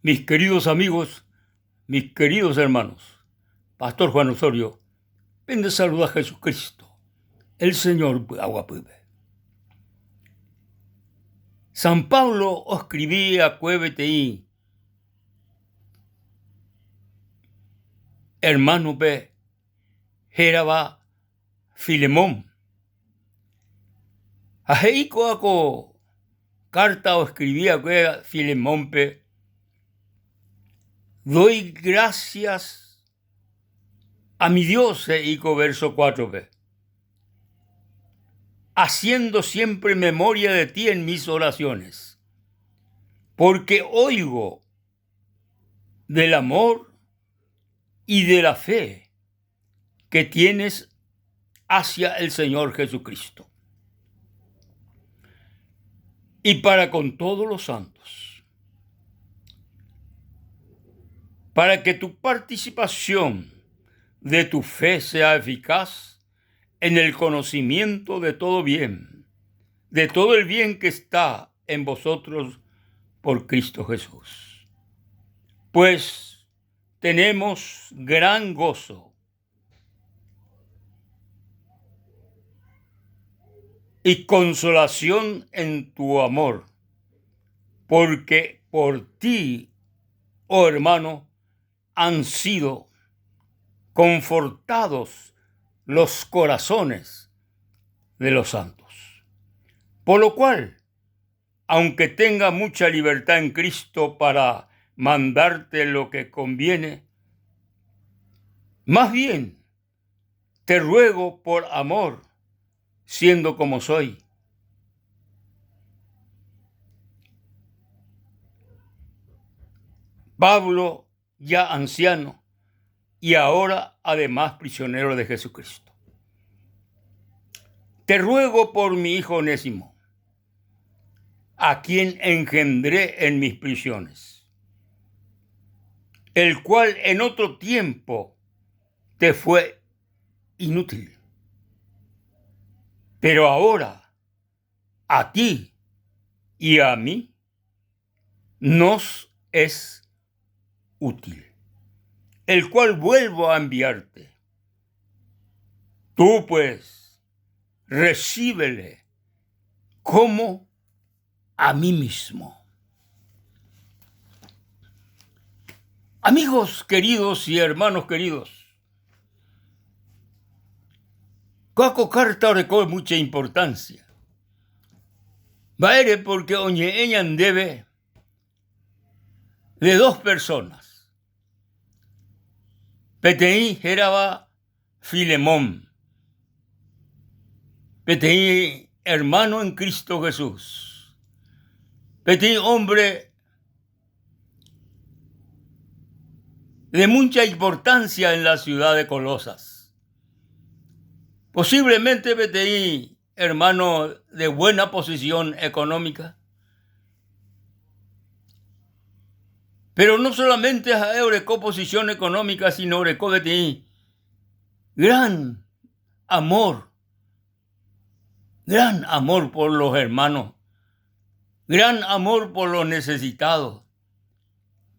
Mis queridos amigos, mis queridos hermanos, Pastor Juan Osorio, pende saluda Jesucristo, el Señor py'aguapýpe. San Pablo oskrivi akue peteĩ ermánope hérava Filemón. Ha he'i kóva ko kárta oeskrivi va'ekue Filemónpe, Doy gracias a mi Dios, he'i ko vérso cuátrope, haciendo siempre memoria de ti en mis oraciones, porque oigo del amor y de la fe que tienes hacia el Señor Jesucristo y para con todos los santos, para que tu participación de tu fe sea eficaz en el conocimiento de todo bien, de todo el bien que está en vosotros por Cristo Jesús. Pues tenemos gran gozo y consolación en tu amor, porque por ti, oh hermano, han sido confortados los corazones de los santos. Por lo cual, aunque tenga mucha libertad en Cristo para mandarte lo que conviene, más bien te ruego por amor, siendo como soy. Pablo, ya anciano, y ahora además prisionero de Jesucristo. Te ruego por mi hijo Onésimo, a quien engendré en mis prisiones, el cual en otro tiempo te fue inútil, pero ahora a ti y a mí nos es útil, el cual vuelvo a enviarte. Tú pues, recíbele como a mí mismo. Amigos queridos y hermanos queridos, kóa ko kárta oreko mucha importancia. Mba'ére? Porque oñe'ẽ ñandéve de dos personas. Peteĩ hérava Filemón, peteĩ hermano en Cristo Jesús, peteĩ hombre de mucha importancia en la ciudad de Colosas. Posiblemente peteĩ hermano de buena posición económica. Pero no solamente ha'e oreko posición económica, sino oreko peteĩ gran amor, gran amor por los hermanos, gran amor por los necesitados.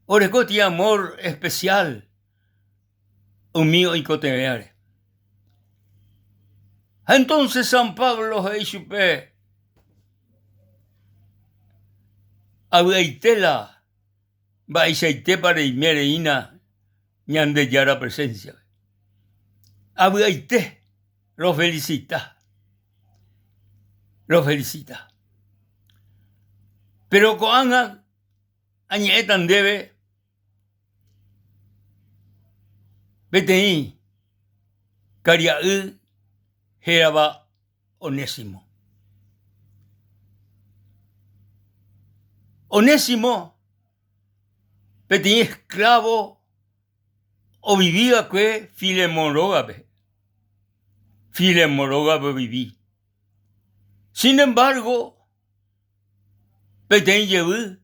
Oreko peteĩ amor especial umi oikotevẽvare. Ha entonces San Pablo he'i chupe, Avy'aite la mba'eichaitépa reime reína Ñandejára presencia-pe. Avy'aite rofelicita, rofelicita. Péro ko'ág̃a añe'ẽta ndéve Peteĩ karia'y hérava Onésimo. Onésimo peteĩ esklávo ovivi va'ekue Filemón rógape. Filemón rógape ovivi. Sin embargo, peteĩ jevy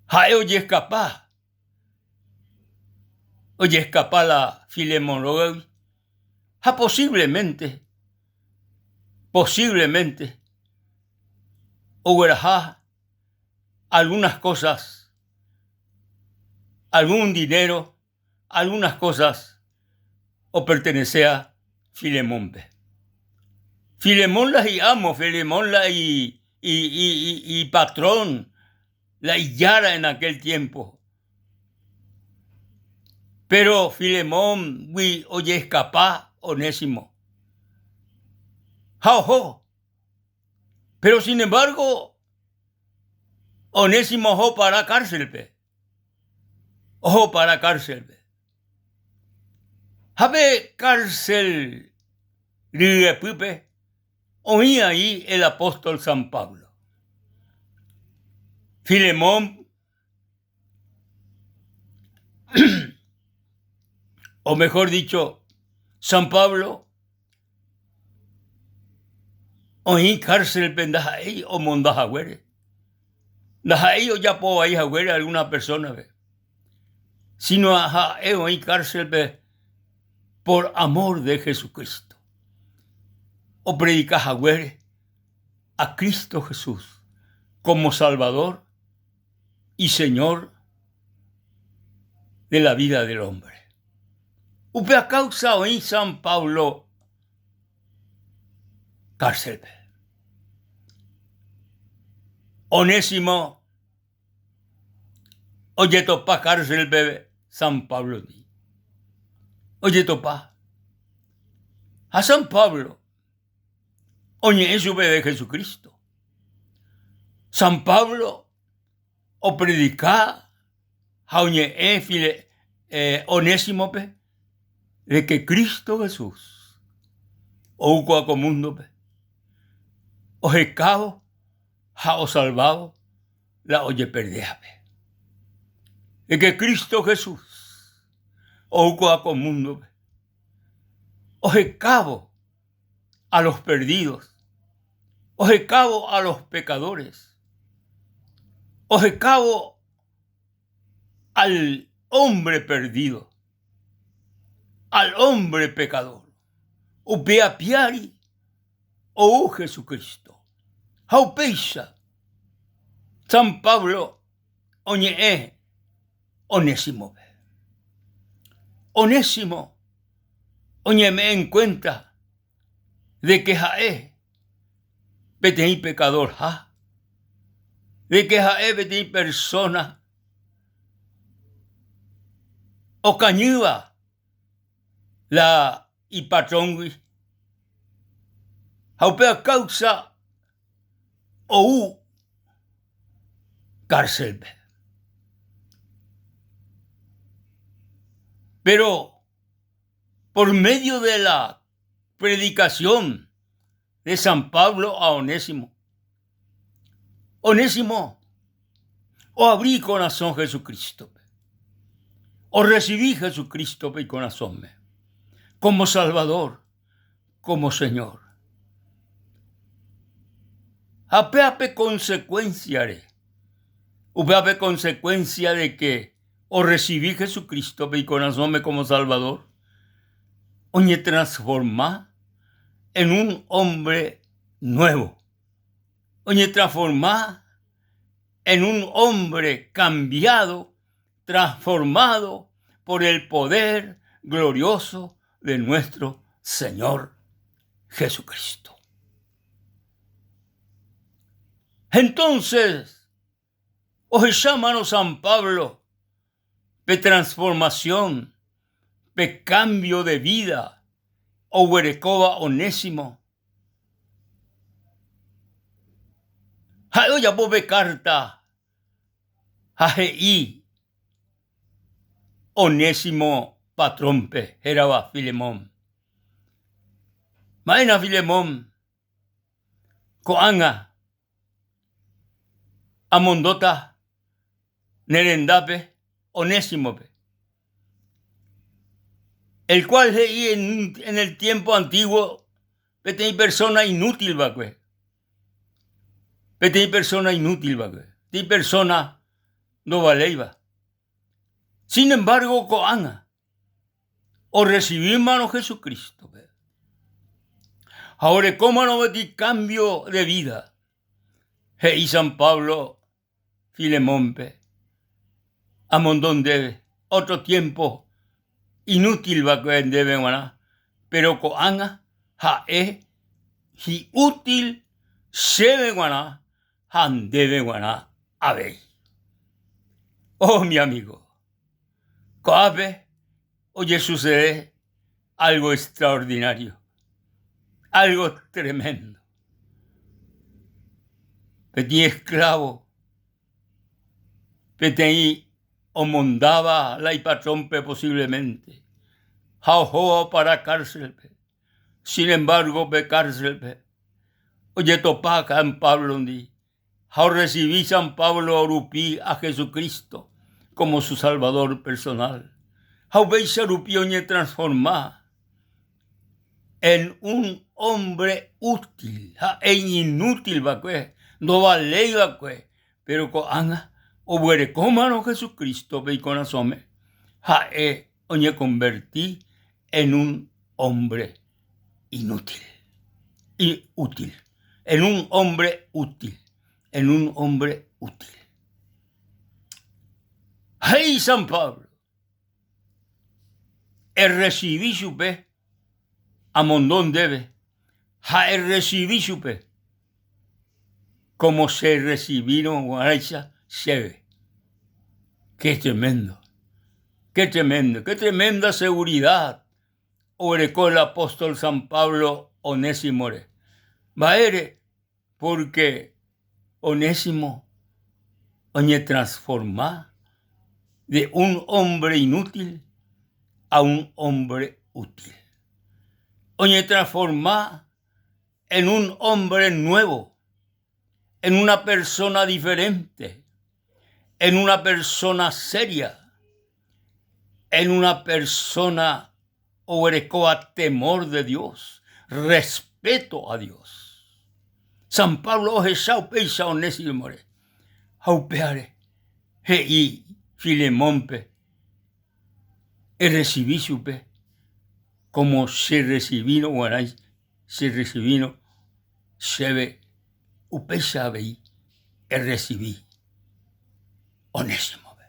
Ha'e ojeskapa, ojeskapa la Filemón rógagui ha posiblemente, posiblemente ogueraha. algunas cosas, algún dinero, algunas cosas opertenecea Filemónpe. Filemón la hi'amo, Filemón la ipatrón, la ijára en aquel tiempo. Pero Filemóngui ojeeskapa Onésimo. Ha oho. Pero sin embargo, Onésimo oho para cárcelpe. Oho para cárcelpe. Ha pe cárcel ryepýpe oĩ ai el apóstol San Pablo. Filemón o mejor dicho, San Pablo oĩ cárcelpe ndaha'éi omonda haguére, ndaha'éi ojapo vai haguére alguna persona-pe, sino ha'e oĩ cárcelpe por amor de Jesucristo, opredika haguére a Cristo Jesús como Salvador y Señor de la vida del hombre. Upéva causa oĩ San Pablo cárcelpe. Onésimo ojetopa cárcelpe San Pablo-ndi. Ojetopa. Ha San Pablo oñe'ẽ chupe de Jesucristo. San Pablo opredika ha oñe'ẽ File, eh, Onésimope de que Cristo Jesús ou kóa ko múndope ohekávo ha osalvávo la ojeperdeápe. De que Cristo Jesús ou kóa ko múndope ohekávo a los perdidos, ohekávo a los pecadores, ohekávo al hombre perdido, al hombre pecador. Upe apiári ou Jesucristo. Ha upéicha San Pablo oñe'ẽ Onésimope. Onésimo oñeme'ẽ en cuenta de que ha'e peteĩ pecadorha, de que ha'e peteĩ persona okañýva la ipatróngui ha upéva causa ou cárcelpe. Pero por medio de la predicación de San Pablo a Onésimo, Onésimo oabri ikorasõ Jesucristo-pe, orresivi Jesucristo-pe ikorasõme como Salvador, como Señor. Ha péa pe consecuencia-re, upéva pe consecuencia de que orresivi Jesucristo-pe ikorasõme como Salvador, oñetransforma en un hombre nuevo, oñetransforma en un hombre cambiado, transformado por el poder glorioso de nuestro Señor Jesucristo. Entonces, ohechámarõ San Pablo pe transformación, pe cambio de vida oguerekóva Onésimo, ha'e ojapo pe carta ha he'i Onésimo patrónpe hérava Filemón. Mba'éna Filemón ko'ág̃a amondóta ne rendápe Onésimope, el cual he'i en el tiempo antiguo peteĩ persona inútil va'ekue, peteĩ persona inútil va'ekue, peteĩ persona ndovaléiva. Sin embargo ko'ág̃a orrecibímarõ Jesucristo-pe ha orekómarõ peteĩ cambio de vida, he'i San Pablo. Filemónpe, Amondo ndéve ótro tiémpo inútil va'ekue ndéve g̃uarã, péro ko'ág̃a ha'e hi'útil chéve g̃uarã ha ndéve g̃uarã avei. Oh, mi amigo, ko'ápe ojesucede algo extraordinario, algo tremendo. Peteĩ esclavo, peteĩ omondáva la ipatrónpe posiblemente ha ohóva opara cárcelpe. Sin embargo, pe cárcelpe ojetopa San Pablo-ndi ha orresivi San Pablo rupi a Jesucristo como su Salvador personal. Ha upéicha rupi oñetransforma en un hombre útil, ha'e iñinútil va'ekue, ndovaléi va'ekue, péro ko'ág̃a oguerekómarõ Jesucristo-pe ikorasõme, ha'e oñekonverti en un hombre inútil, útil, en un hombre útil, en un hombre útil. He'i San Pablo, Erresivi chupe, amondo ndéve, ha erresivi chupe como che recibírõ guarãicha chéve. Qué tremendo, qué tremendo, qué tremenda seguridad oguereko el apóstol San Pablo Onésimore. Mba'ére? Pórke Onésimo oñetransforma de un hombre inútil a un hombre útil. Oñetransforma en un hombre nuevo, en una persona diferente, en una persona seria, en una persona oguerekóva temor de Dios, respeto a Dios. San Pablo ohecha upéicha Onésimore ha upévare he'i Filemónpe, Erresivi chupe como che recibírõ g̃uarã che recibírõ chéve upéicha avei erresivi Onésimope.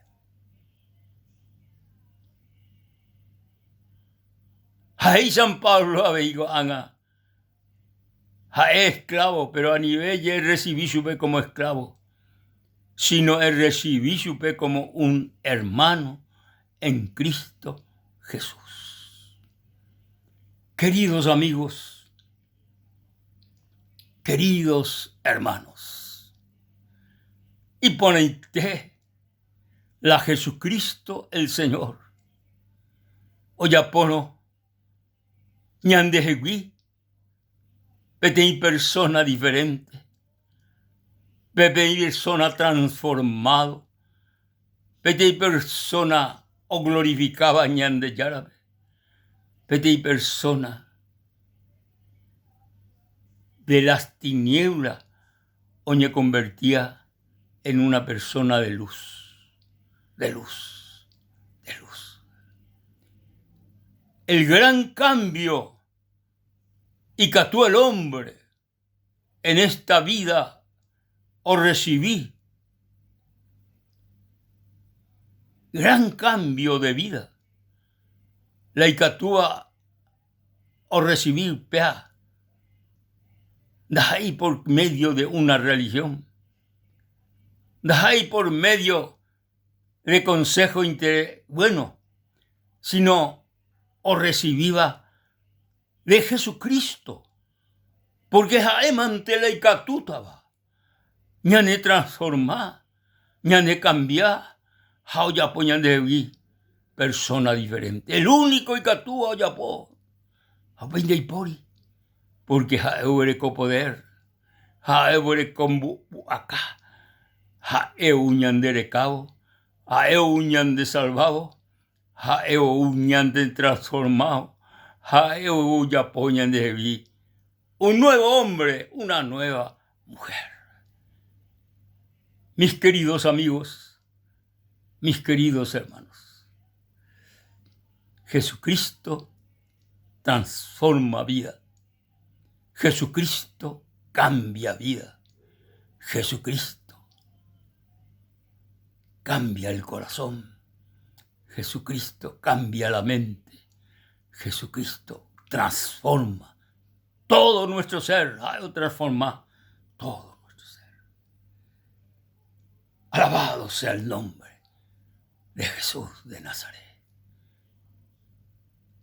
Ha he'i San Pablo avei ko'ág̃a, ha'e esclavo, pero anive jerresivi chupe como esclavo, sino erresivi chupe como un hermano en Cristo Jesús. Queridos amigos, queridos hermanos, iporãite la Jesucristo el Señor ojapórõ ñandehegui peteĩ persona diferente, peteĩ persona transformado, peteĩ persona oglorifikáva Ñandejárape, peteĩ persona de las tinieblas oñekonvertía en una persona de luz, de luz, de luz. El gran cambio ikatu el hombre en esta vida orrecibi gran cambio de vida la ikatúva orrecibi upéva ndaha'éi por medio de una religión, ndaha'éi por medio de consejo bueno, sino orrecibíva de Jesucristo, porque ha'e mante la ikatútava ñane transforma, ñane cambia ha ojapo ñandehegui persona diferente. El único ikatúva ojapo ha upéi ndaipóri, porque ha'e oguereko poder, ha'e oguereko mbu'aka, ha'e ou ñande rekávo, ha'e ou ñande salvávo, Ha'e ou ñandetransformado, ha'e ou ojapo ñandehegui un nuevo hombre, una nueva mujer. Mis queridos amigos, mis queridos hermanos, Jesucristo transforma vida. Jesucristo cambia vida. Jesucristo. cambia el corazón, Jesucristo cambia la mente, Jesucristo transforma todo nuestro ser, ha'e otransforma todo nuestro ser. Alabado sea el nombre de Jesús de Nazaret.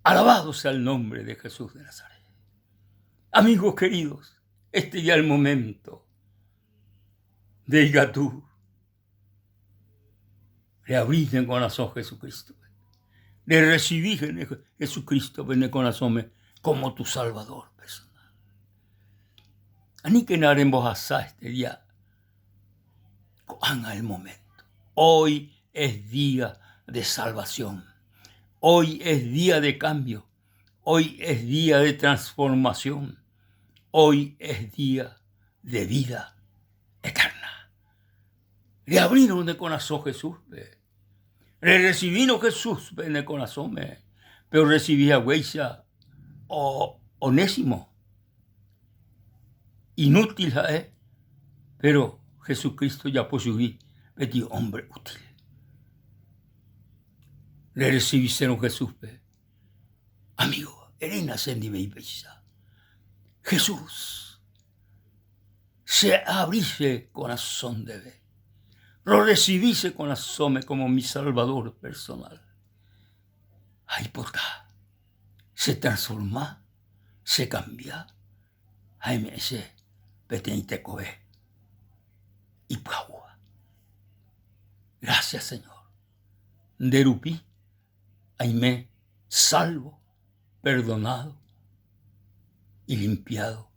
Alabado sea el nombre de Jesús de Nazaret. Amigos queridos, este ya el momento de ikatu reabri ne korasõ Jesucristo-pe, rerresivi Jesucristo-pe ne korasõme como tu Salvador personal. Aníkena rembohasa este día ko'ág̃a el momento. Hoy es día de salvación. Hoy es día de cambio. Hoy es día de transformación. Hoy es día de vida eterna. Reabrírõ ne korasõ Jesúspe, rerresivírõ Jesúspe ne korasõme, pe orresivi haguéicha Onésimo, inútil ha'e, péro Jesucristo ojapo chugui peteĩ ómbre útil. Rerresivisérõ Jesúspe, amigo, eréna che ndive ipéicha, Jesús, Che aavri che korasõ ndéve. Rorresivi che korasõme kómo mi Salvador personal. Aipota chetransforma, chekambia ha eme'ẽ che peteĩ tekove ipyahúva. Gracias, Señor. Nde rupi aime salvo, perdonado y limpiado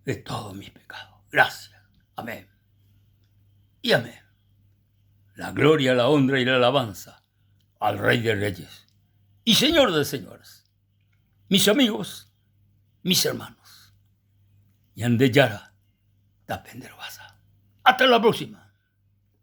de todos mis pecados. Gracias. Amén. Y amén. La gloria, la honra y la alabanza al Rey de Reyes y Señor de Señores. Mis amigos, mis hermanos. Ñandejára tapenderovasa. Hasta la próxima.